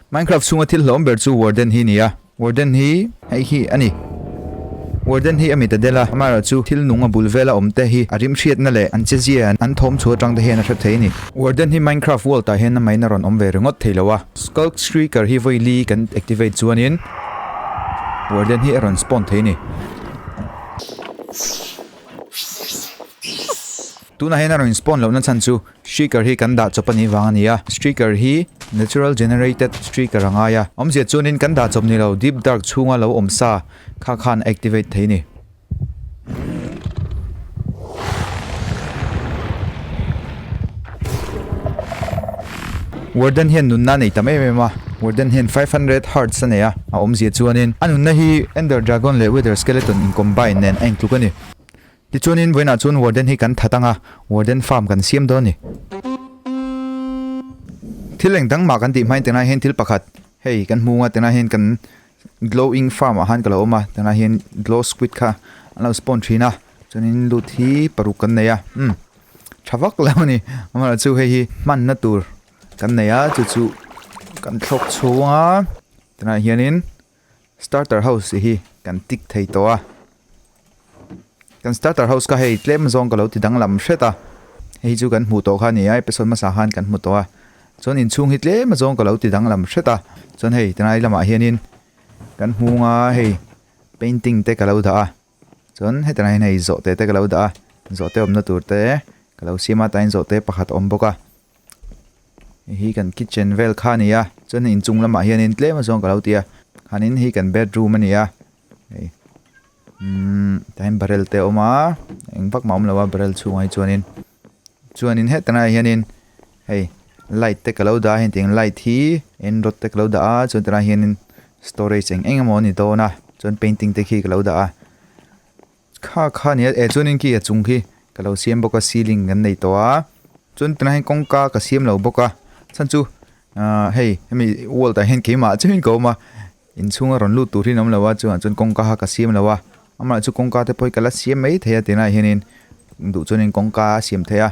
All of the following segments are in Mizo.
Minecraft chhunga thil hlawm ber chu Warden hi ni a, Warden hi hei hi a ni. Warden hi a mit a del a, amaherawhchu thil nung a bul vela awm te hi a rim hriatna leh an chezia an thawm chhuah atang te hian a hre thei a ni. Warden hi Minecraft world ah hian amahin a rawn awm ve ringawt thei lo a, Sculk Shrieker hi vawi li kan activate chuanin Warden hi a rawn spawn thei a ni. Tunah hian a rawn spawn lohna chhan chu Streaker hi kan dah chawp a nih vang a ni a, Streaker hi natural generated streaker a ngai a, awmzia chuanin kan dah chawp ni lo deep dark chhunga lo awm sa kha khan a activate thei a ni. Warden hian nunna a nei tam em em a, Warden hian 500 hearts a nei a, a awmzia chuanin a nunna hi Ender Dragon leh Wither Skeleton in combine nen a intluk a ni. Tichuanin vawiinah chuan Warden hi kan that ang a, Warden farm kan siam dawn a ni. Thil eng dang mah kan tih hmain tunah hian thil pakhat hei kan hmu ang a, tunah hian kan glowing farm ah khan ka lo awm a, tunah hian glow squid kha an lo spawn thin a, chuanin loot hi paruk kan nei a, umm tha vak lo a ni, amaherawhchu hei hi hmanna tur kan nei a, chu chu kan thlawk chhung a, tunah hianin Starter house hi kan tik thei tawh a, kan starter house kha hei tlem zawng ka lo ti danglam hret a, hei chu kan hmuh tawh kha a ni a episode hmasa khan kan hmu tawh a, chuan inchhung hi tlem zawng ka lo ti danglam hret a, chuan hei tilai lamah hianin kan hmung a hei painting te ka lo dah a, chuan heti lai hian hei zawhte te ka lo dah a, zawhte awmna tur te ka lo siam a tain zawhte pakhat a awm bawk a. Hei hi kan kitchen vel kha a ni a chuan inchung lamah hianin tlem azawng ka lo ti a khanin hei kan bedroom a ni a hei umm tah hian barrel te a awm a eng vak mah a awm lo a barrel chhungah hi chuanin chuanin heta laiah hianin hei light te ka lo dah a hetiang light hi end rod te ka lo dah a chuan tilaiah hianin storage eng eng emaw a ni dawn a chuan painting te khi ka lo dah a. Kha kha nia eh chuanin khi a chung khi ka lo siam bawk a ceiling kan nei tawh a chuan tunah hian kawngka ka siam lo bawk a chhan chu ahh hei hemi world ah hian keimah chiahin ka awm a inchhunga rawn lut tur hi an awm lo a chuvang chuan kawngka kha ka siam lo a amah chu kawngka te pawh hi ka la siam mai thei a tunah hianin duh chuanin kawngka a siam theih a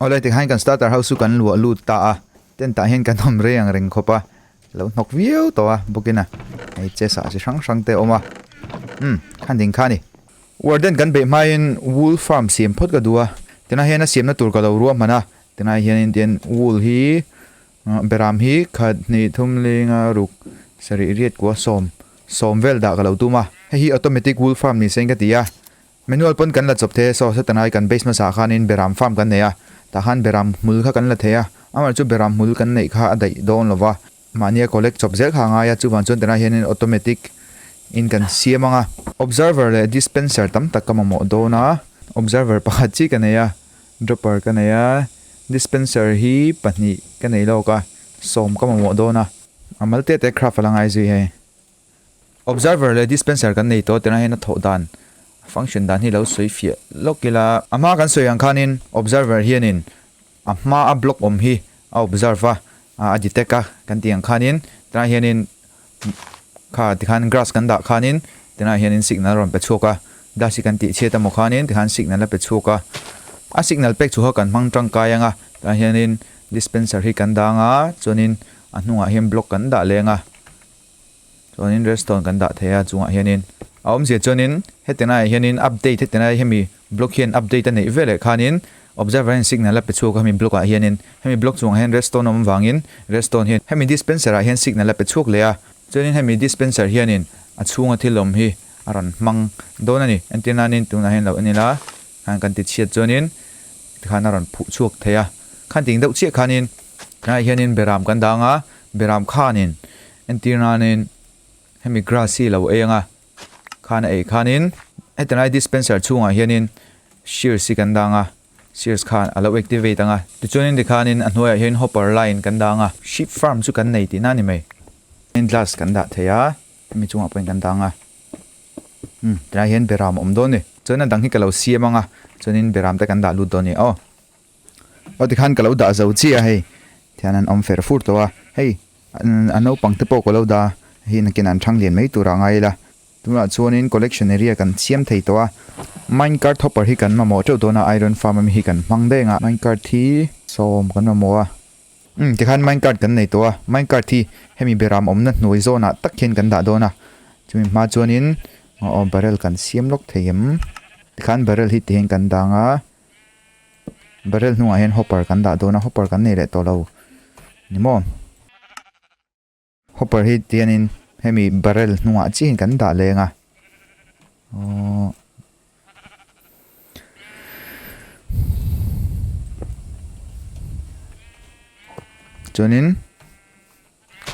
awle tikhan kan starter house chu kan luah lut ta a tent ah hian kan awm rei ang reng khawp a. Lo hnawk viau tawh a bawkin a hei chess ah chi hrang hrang te a awm a umm khan ding kha a ni. Warden kan beih hmain wool farm siam phawt ka duh a tunah hian a siamna tur ka lo ruah hman a tunah hianin tian wool hi beram hi khat hnih thum linga ruk sarih riat kua sawm sawm vel dah ka lo tum a hei hi automatic wool farm ni se in ka ti a manual pawn kan la chawp thei a saw satanai kan base hmasa ah khanin beram farm kan nei a tah khan beram hmul kha kan la thei a amaherawhchu chu beram hmul kan neih kha a daih dawn lo va mahnia collect chawp zel kha a ngai a chuvang chuan tunah hianin automatic in kan siam ang a observer leh dispenser tam tak ka mamawh dawn a observer pakhat chi ka nei a dropper ka nei a dispenser hi pahnih ka nei lawk a sawm ka mamawh dawn a a mal te te craft a la ngai zui hei. Observer leh dispenser kan nei tawh tirah hian a thawh dan, a function dan hi lo sawi fiah lawk ila. A hma kan sawi ang khanin observer hianin a hma a block awm hi a observe a, a detect a kan tih ang khanin tirah hianin kha tikhan grass kan dah khanin tirah hianin signal a rawn pe chhuak a, glass hi kan tih chhiat emaw khanin tikhan signal a pe chhuak a, a signal pek chhuah kha kan hmang tangkai ang a, tirah hianin dispenser hi kan dang a chuanin a hnungah hian block kan dah leng a. Chuanin redstone kan dah thei a chungah hianin a awmzia chuanin heti laiah hianin update heti lai hemi block hian update a neih veleh khanin observer hian signal a pe chhuak a hemi block ah hianin hemi block chungah hian redstone a awm vangin redstone hian hemi dispenser ah hian signal a pe chhuak leh a chuanin hemi dispenser hianin a chhunga thil awm hi a rawn hmang dawn a ni entir nanin tunah hian lo en ila khan kan ti chhiat chuanin tikhan a rawn phuh chhuak thei a khan ting deuh chiah khanin tunah hianin beram kan dang a beram khanin Entir nanin hemi grass hi lo ei anga khan a ei khanin heti lai dispenser chhungah hianin shears hi kan dang a shears khan a lo activate anga tichuanin tikhanin a hnuaiah hian hopper line kan dang a sheep farm chu kan nei tihna a ni mai glass kan dah thei a hemi chungah pawhin kan dang a umm tilai hian beram a awm dawn a ni chuan a dang hi ka lo siam anga chuanin beram te kan dah lut dawn a ni aw. Aw tikhan ka lo dah zo chiah a hei thian an awm fer fur tawh a hei a naupang te pawh ka lo dah a hei nakin an thang lian mai turah ngai ila tunah chuanin collection area kan siam thei tawh a minecart hopper hi kan mamawh teuh dawn a iron farm ami hi kan hmang daih ang a minecart hi sawm kan mamawh a. Umm tikhan minecart kan nei tawh a, minecart hi hemi beram awmna hnuai zawnah tak hian kan dah dawn a, chumi hma chuanin aw barrel kan siam lawk thei em? Tikhan barrel hi tihian kan dang a, barrel hnungah hian hopper kan dah dawn a, hopper kan nei leh tawh lo ni maw? Hopper hi tianin hemi barrel hnungah chiahin kan dah leng a. Aww. Chuanin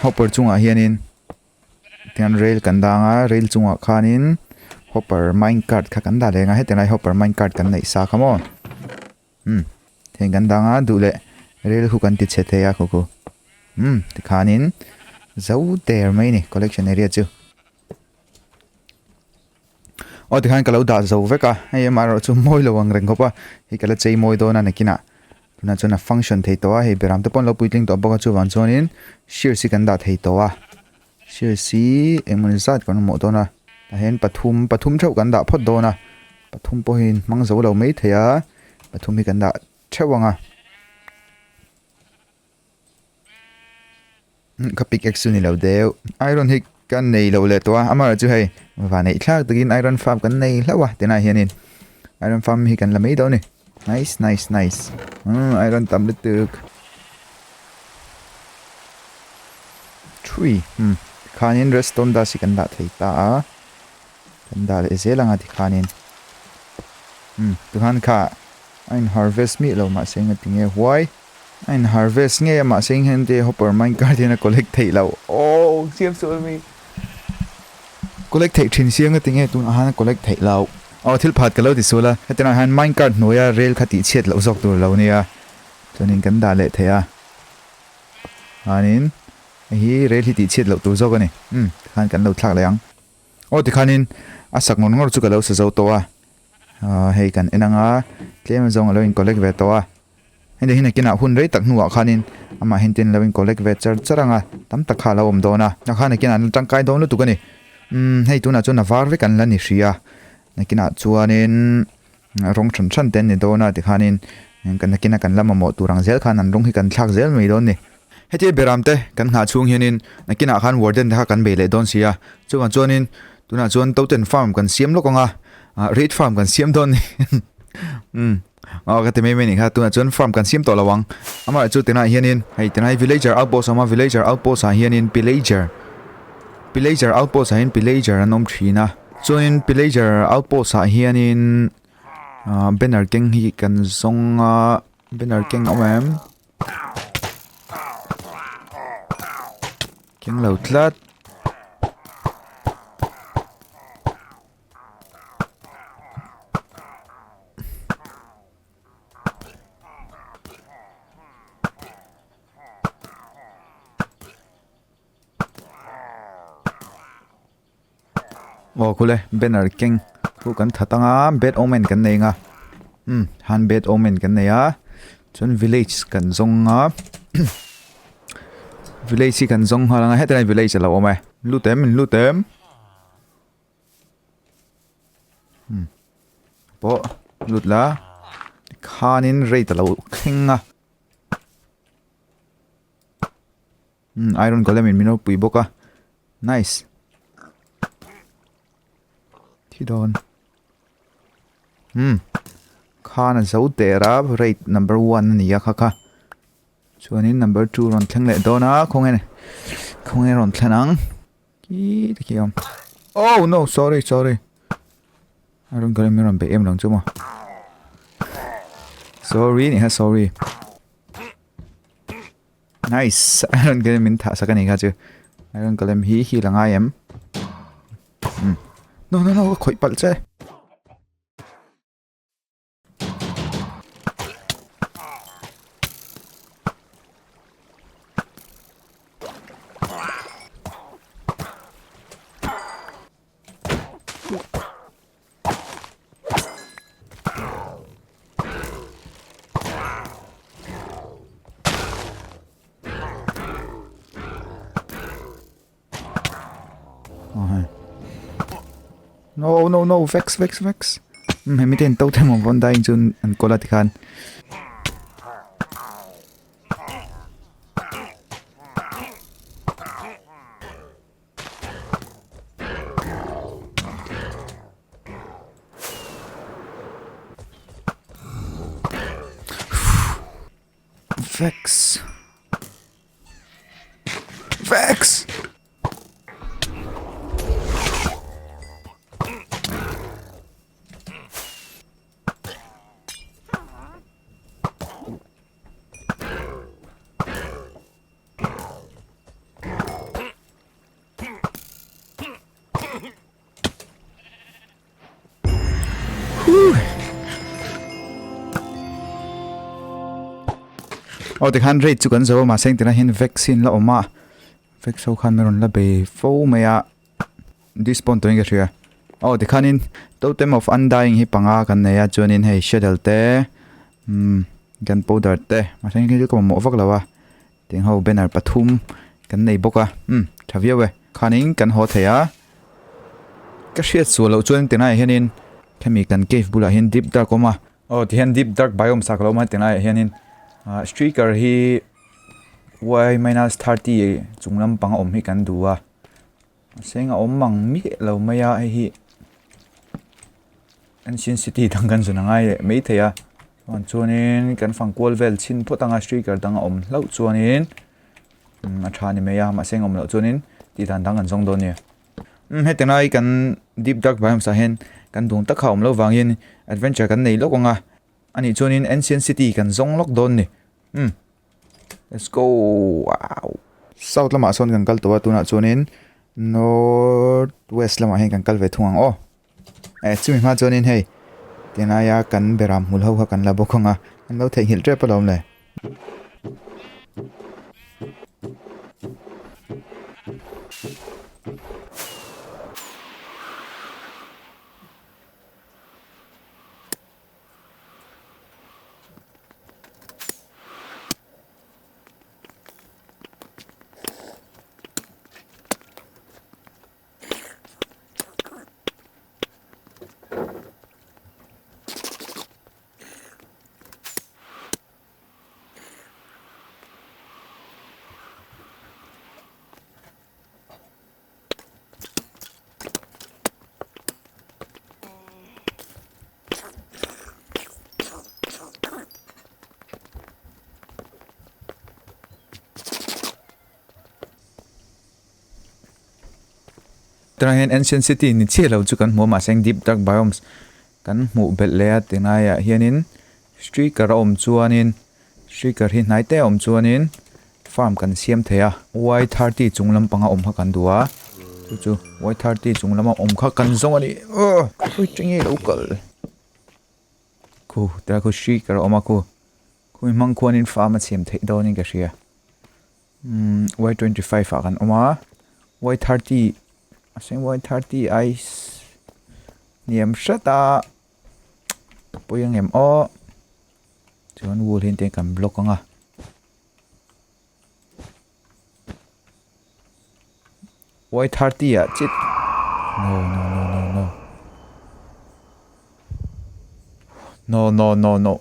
hopper chungah hianin tian rail kan dang a, rail chungah khanin hopper minecart kha kan dah leng a, heti lai hopper minecart kan neih sa kha maw. Umm theng kan dang a duh leh rel khu kan ti chhe thei a khaw khu umm tikhanin zo der mai a ni collection area chu aw tikhan ka lo dah zo vek a hei amaherawh chu mawi lo ang reng khawp a hei ka la chei mawi dawn a nakinah tunah chuan a function thei tawh a hei beram te pawh an lo puitling tawh bawk a chuvang chuanin shears hi kan dah thei tawh a shears hi engmawni zat kan mamawh dawn a tah hian pathum pathum theuh kan dah phawt dawn a pathum pawhin hmang zo lo mai thei a pathum hi kan dah theuh ang a ka pickaxe chu ni lo deuh iron hi kan nei lo leh tawh a amaherawhchu hei va neih thlak takin iron farm kan nei hlauh a tinah hianin iron farm hi kan la mai dawn a ni nice nice nice umm iron tam lutuk thui umm tikhanin redstone dust hi kan dah thei ta a kan dah leh zel ang a tikhanin umm tikhan kha a in harvest miah lo mahse enga tinge huai a in harvest ngei a mahse eng hian te hopper minecart hian a collect theih loh aww siam sual mi collect theih thin sia enga tinge tunah hian a collect theih loh aw thil phat ka lo ti sual a hetiang ah hian minecart hnuaia rail kha tih chhiat loh zawk tur lo nia chuanin kan dah leh thei a chuanin hei hi rail hi tih chhiat loh tur zawk a ni umm tikhan kan lo thlak leh ang. Aw tikhanin a sak ngawr ngawr chu ka lo sa zo tawh a, aaa hei kan en anga tlem zawng a lo in collect ve tawh a, heti hi nakinah hun rei tak hnuah khanin amah hian tin lo in collect ve char char anga tam tak kha a lo awm dawn a, a khan nakinah an la tangkai dawn lutuk a ni, umm hei tunah chuan a var vek an la ni hria a, nakinah chuanin rawng hran hran te an ni dawn a tikhanin kan nakina kan la mamawh tur ang zel khan an rawng hi kan thlak zel mai dawn a ni. Hetia beram te kan nghah chhung hianin nakinah khan warden te kha kan bei leh dawn si a, chuvang chuanin tunah chuan totem farm kan siam lawk ang a, ah raid farm kan siam dawn a ni umm aw ka ti mai mai a nih kha tunah chuan farm kan siam tawh lo ang amaherawhchu tunah hianin hei tunah hi villager outpost a awm a villager outpost ah hianin pillager pillager outpost ah hian pillager an awm thin a chuanin pillager outpost ah hianin ah banner keng hi kan zawng a banner keng a awm em. Keng lo tlat. Aw khule banner keng pawh kan that anga bad omen kan nei anga umm han bad omen kan nei a chuan village kan zawng a village hi kan zawng nghal anga hetlai village a lo awm e lut em in lut em umm pawh lut la khanin rate a lo thleng a. Umm iron golem in min lo pui bawk a nice thi dawn umm khan a zo der a rate number one a ni a kha kha chuanin number two rawn thleng leh dawn a khawnge khawnge rawn thlen ang khi te khi a awm oh no sorry sorry iron golem hi a rawn beih em lo ang chu maw sorry ni kha sorry. Nice! Iron Golem min thah sak a ni kha chu. Iron Golem hi heal a ngai em? Hmm. No, no, no, ka khawih palh che. No no no vex vex vex um hemi ten to them von dai chun an kola tikhan. Vex. Vex! Aw tikhan rate chu kan zo a mahse engtin ah hian vaccine la awm a vax ho khan min rawn la bei fo mai a despawn turin ka hria aw tikhanin totem of undying hi panga kan nei a chuanin hei shadow te umm gunpowder te mahse heng hi ka mamawh vak lo a. Tiang ho banner pathum kan nei bawk a umm tha viau e khanin kan haw thei a ka hriat sual loh chuan tinaiah hianin hemi kan cave bulah hian deep dark a awm a aw tihian deep dark biome sak a lo awm a tinaiah hianin ah striker hi y minus 30 chung lampang a awm hi kan duh a mahse a awm ang miah lo mai a hei hi Ancient city dang kan zun a ngai leh maithei a chuan chuanin kan fang kual vel chhin phawt anga striker dang a awm hlauh chuanin umm a tha a ni mai a mahse a awm loh chuanin tih dan dang kan zawng dawn a ni umm heti lai kan deep dark biomes ah hian kan dun tak kha a awm loh vangin adventure kan nei lawk ang a anih chuanin ancient city kan zawng lawk dawn a ni umm. Let's go wow south lamah sawn kan kal tawh a tunah chuanin north west lamah hian kan kal ve thung ang aw eh chumi hma chuanin hei tilaia kan beram hmul ho kha kan la bawk ang a an lo theihnghilh tep alawm le. Tunah hian ancient city ni chiah lo chu kan hmu a mahse deep dark biomes kan hmuh belh leh a tilaiah hianin streaker a awm chuanin streaker hi hnai te a awm chuanin farm kan siam thei a y 30 chung lampanga awm kha kan duh a chu chu y 30 chung lama awm kha kan zawng a ni aw khawi tenge lo kal khu tilai khu streaker a awm a khu khumi hmang khuanin farm a siam theih dawnin ka hria umm y 25 ah kan awm a y 30 a seng y 30 ice hniam hret a pawi ang em aw chuan wool hi engtin kan block ang a. Y 30 ah chit no no no no no no no no no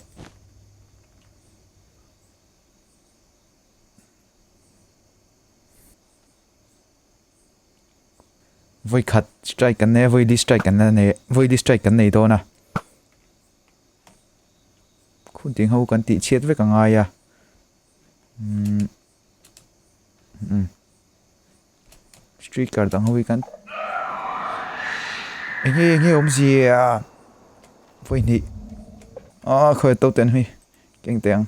Vawi khat strike kan nei a vawi li strike kan la nei vawi li strike kan nei dawn a khun ting ho kan tih chhiat vek a ngai a umm umm striker dang ho hi kan enge enge awmzia vawi hnih ah khawi to ten hi keng teh ang.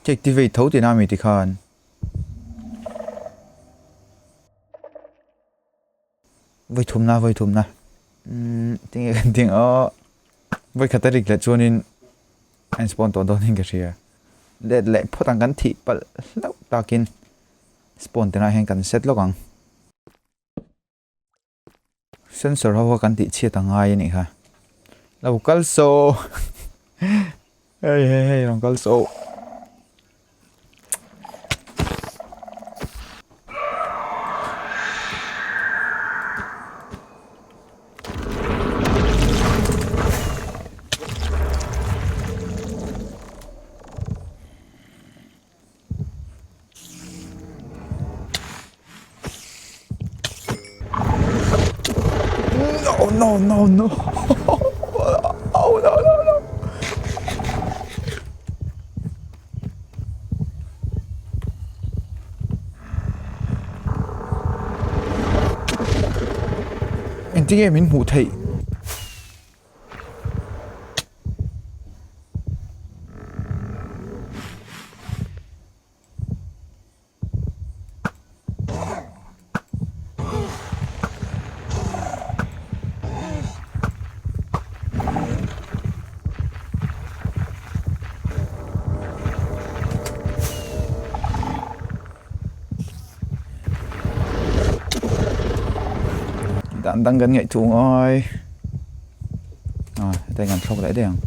Ka activate tho tihna ami tikhan. Vawi thumna vawi thumna umm tinge kan tih ang aw vawi khat a rik leh chuanin a in spawn tawh dawnin ka hria let leh phawt ang kan thih palh hlauh takin spawn te lah hian kan set lawk ang. Sensor ho kha kan tih chhiat a ngai a nih kha. Lo kal so. Hei hei hei rawn kal so. No no no no oh no no no. Engtinge min hmuh theih? Dan dang kan ngaih thu ngai a heta kan thlawk leh daih ang.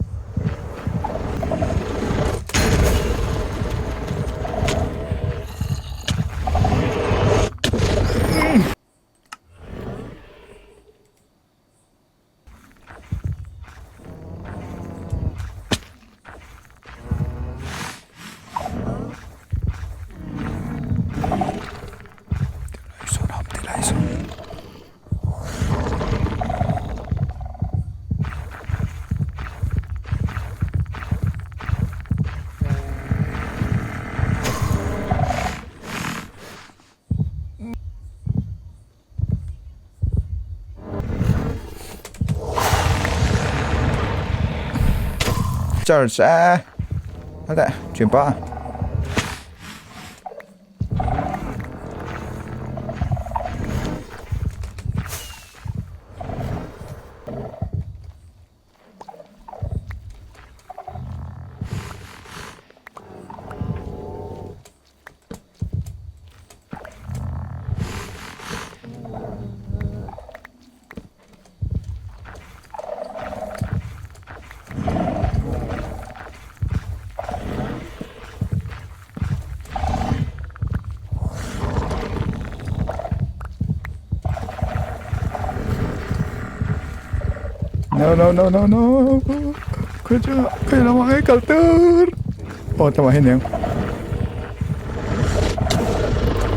Charge a heta thianpa. No no no no no khawi khawi lamah nge kal tur aw tlangah hian eng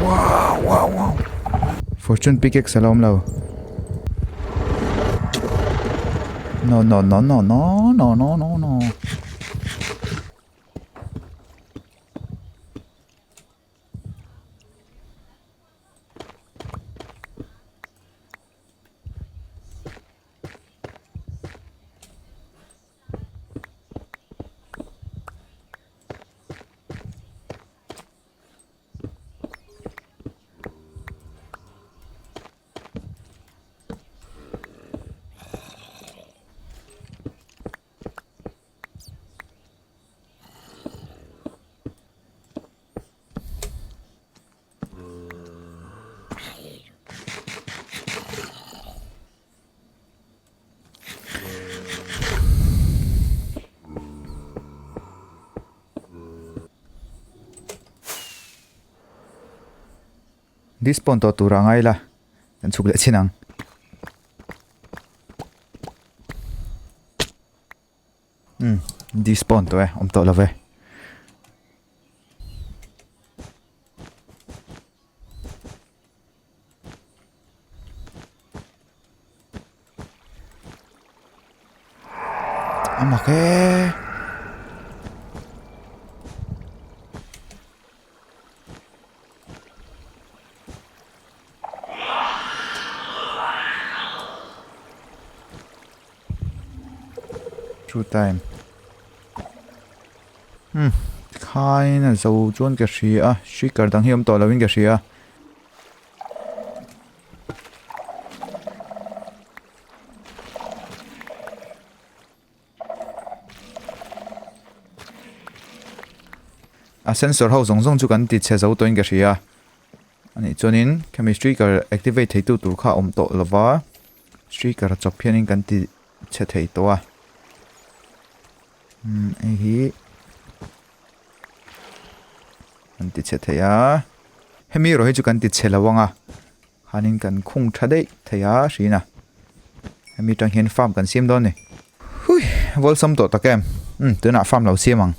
wow wow wow fortune pickaxe a la awm lo no no no no no no no no no. Despawn tawh tur a ngai la kan chhuk leh chin ang. Umm despawn tawh e awm tawh lo ve. A mak e. True time. Hmm, khain a zo chuan ka hria a, speaker dang hi awm tawh lovin ka hria a. A sensor ho zawng zawng chu kan ti chhe zo tawhin ka hria a. Anih chuanin khami speaker activate theitu tur kha a awm tawh lova, speaker chawp hianin kan ti chhe thei tawh a. Umm hei hi kan ti chhe thei a hemi erawh hi chu kan ti chhe lo ang a khanin kan khung tha daih thei a hrin a hemi tang hian farm kan siam dawn a ni hui vawlsam tawh tak em umm tunah farm lo siam ang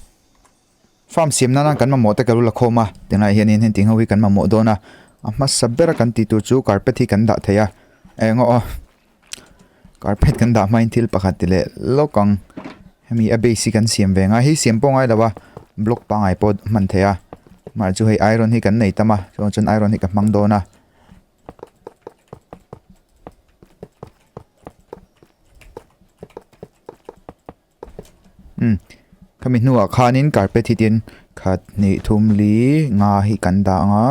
farm siam nana kan mamawh te ka lu la khawm a tunah hianin heng ting ho hi kan mamawh dawn a a hmasa bera kan tih tur chu carpet hi kan dah thei a eng aw aw. Carpet kan dah hmain thil pakhat ti leh lawk ang hemi a base hi kan siam ve ngai hei siam pawh ngai lo a block pangngai pawh hman theih a mahse chu hei iron hi kan nei tam a chuan chuan iron hi ka hmang dawn a. Khami hnuah khanin carpet hi tin khat hnih thum li nga hi kan dah ang a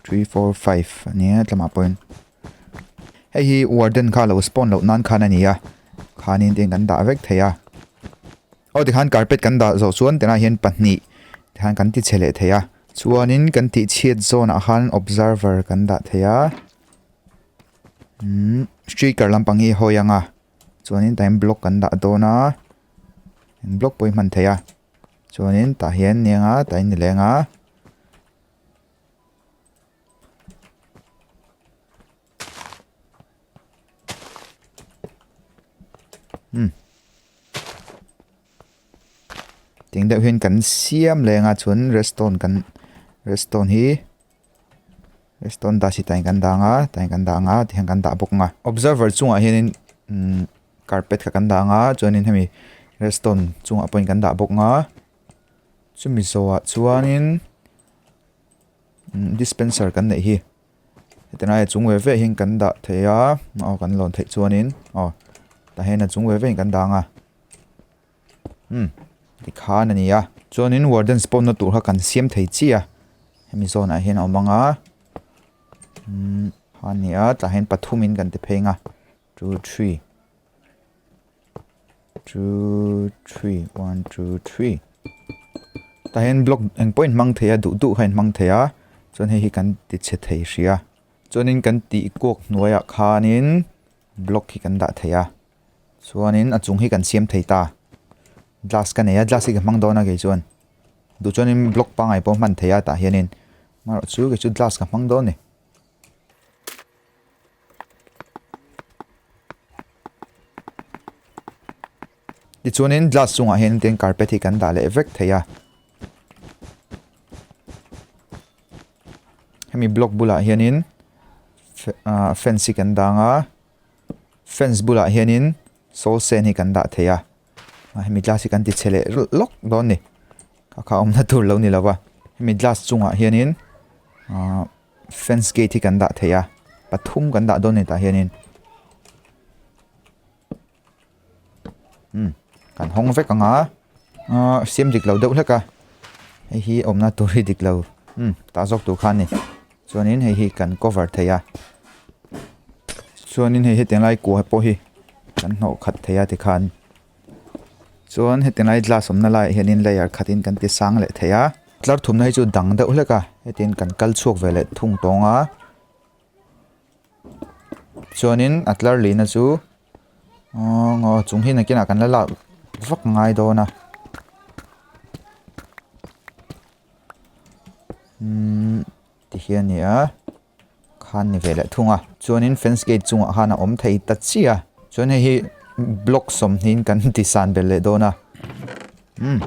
3 4 5 a nia tlamah pawhin hei hi warden kha lo spawn loh nan khan a ni a khanin tin kan dah vek thei a aw tikhan carpet kan dah zawh chuan tunah hian pahnih tikhan kan ti chhe leh thei a chuanin kan tih chhiat zawnah khan observer kan dah thei a umm streaker lampang hi a hawi ang a chuanin tah hian block kan dah dawn a eng block pawh hi hman theih a chuanin tah hian ni anga tah hian ni leng a. Hmm. Ting deuh hian kan siam leng a chuan redstone kan redstone hi redstone dust hi tain kan dang a tain kan dang a tihian kan dah bawk ang a observer chungah hianin umm carpet kha kan dah ang a chuanin hemi redstone chungah pawhin kan dah bawk ang a chumi zawhah chuanin dispenser kan neih hi. Heti lai a chung ve ve hian kan dah thei a aw kan lawn theih chuanin aw tah hian a chung ve ve in kan dang a umm tikhan a ni a chuanin warden spawn na tur kha kan siam thei chi a hemi zawnah hian a awm ang a umm a ni a tah hian pathum in kan ti phei ang a 2 3 2 3 1 2 3 tah hian block eng pawh in hmang thei a duh duh kha in hmang thei a chuan hei hi kan ti chhe thei hrih a chuanin kan tih kuak hnuaiah khanin block hi kan dah thei a chuanin a chung hi kan siam thei ta glass ka nei a glass hi ka hmang dawn a kei chuan duh chuanin block pangngai pawh hman thei a tah hianin amaherawhchu kei chu glass ka hmang dawn a ni. Tichuanin glass chungah hian tin carpet hi kan dah leh vek thei a. Hemi block bulah hianin ah fence hi kan dang a fence bulah hianin soul sand hi kan dah thei a hemi glass hi kan ti chhe leh lawk dawn a ni kha kha awmna tur lo ni lo va hemi glass chungah hianin ah. Fence gate hi kan dah thei a, pathum kan dah dawn a ni tah hianin. Umm kan hawng vek ang a, ahh siam dik lo deuh hlek a, hei hi awmna tur hi dik lo umm tah zawk tur kha a ni. Chuanin hei hi kan cover thei a, chuanin hei hetiang lai kua pawh hi kan hnawh khat thei a tikhan. Chuan heti lai glass awmna laiah hianin layer khatin kan ti sang leh thei a. Tlar thumna hi chu dang deuh hlek a, hetin kan kal chhuak ve leh thung tawng a. Chuanin a tlar lihna chu aww ngaw chung hi nakinah kan la lak vak ngai dawn a. Umm ti hian a ni a. Khan ni ve leh thung a. Chuanin fence gate chungah khan a awm thei ta chiah a. Chuan hei hi block sawmhnihin kan ti san belh leh dawn a. Umm.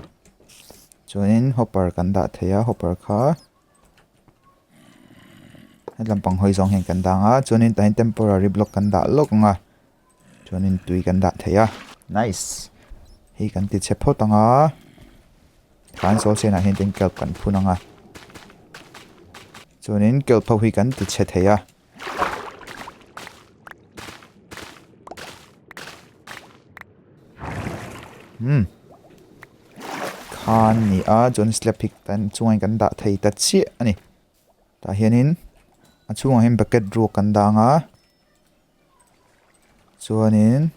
Chuanin hopper kan dah thei a hopper kha hetlam pang hawi zawng hian kan dang a. Chuanin tah hian temporary block kan dah lawk ang a. Chuanin tui kan dah thei a. Nice. Hei kan ti chhe phawt ang a. Khan sawl senah hian tin kelp kan phun ang a. Chuanin kelp ho hi kan ti chhe thei a. Hmm. Khan ni a chuan slab hi tan chungah kan dah thei ta chiah a ni. Tah hianin a chhungah hian bucket ruak kan dang a. Chuanin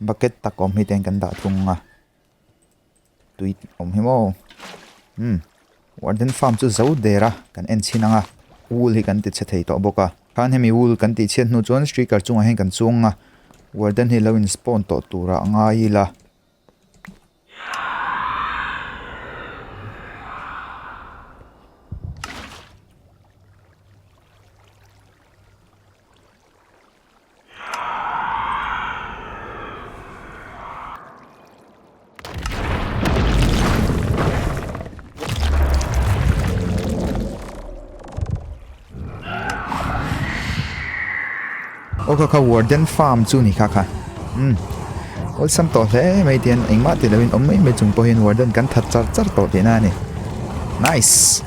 bucket tak awm hi ten kan dah thung a tui awm hi maw umm warden farm chu zo der a kan en chhin ang a wool hi kan ti chhe thei tawh bawk a khan hemi wool kan tih chhiat hnu chuan streaker chungah hian kan chuang a warden hi lo in spawn tawh turah a ngai ila. Aw kha kha warden farm chu ni kha kha umm awlsam tawh hle mai tihian engmah tih loin awm mai mai chung pawh hian warden kan that char char tawh tihna a ni nice.